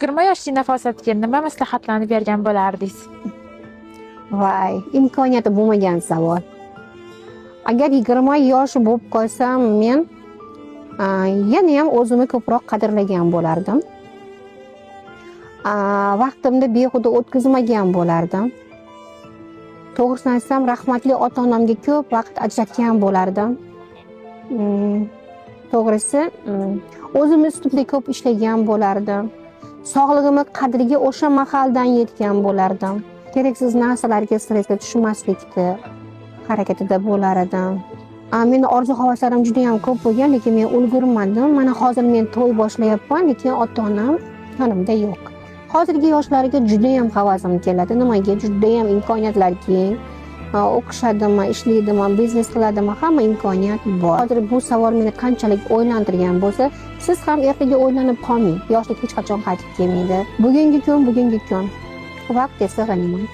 20 yoshli Nafosatga nima maslahatlarni bergan bo'lardingiz? Voy, imkoniyati bo'lmagan savol. Agar 20 yosh bo'lib qolsam, men yanayam o'zimni ko'proq qadrlagan bo'lardim. Vaqtimni behuda o'tkazmagan bo'lardim. To'g'risini aytsam, rahmatli ota onamga ko'p vaqt ajratgan bo'lardim. To'g'risi, o'zim ustimda ko'p ishlagan bo'lardim. Sog'lig'imni qadriga o'sha mahaldan yetgan bo'lardim. Keraksiz narsalarga, stressga tushmaslikni harakatida bo'lar edim. Meni orzu havaslarim juda yam ko'p bo'lgan, lekin men ulgurmadim. Mana hozir men to'y boshlayapman, lekin ota onam yonimda yo'q. Hozirgi yoshlarga judayam havasim keladi. Nimaga? Judayam imkoniyatlar keng. O'qishadimi, ishlaydimi, biznes qiladimi, hamma imkoniyat bor. Hozir bu savol meni qanchalik o'ylantirgan bo'lsa, siz ham ertaga o'ylanib qolmang. Yoshlik hech qachon qaytib kelmaydi. Bugungi kun, bugungi kun. Vaqt esa g'animat.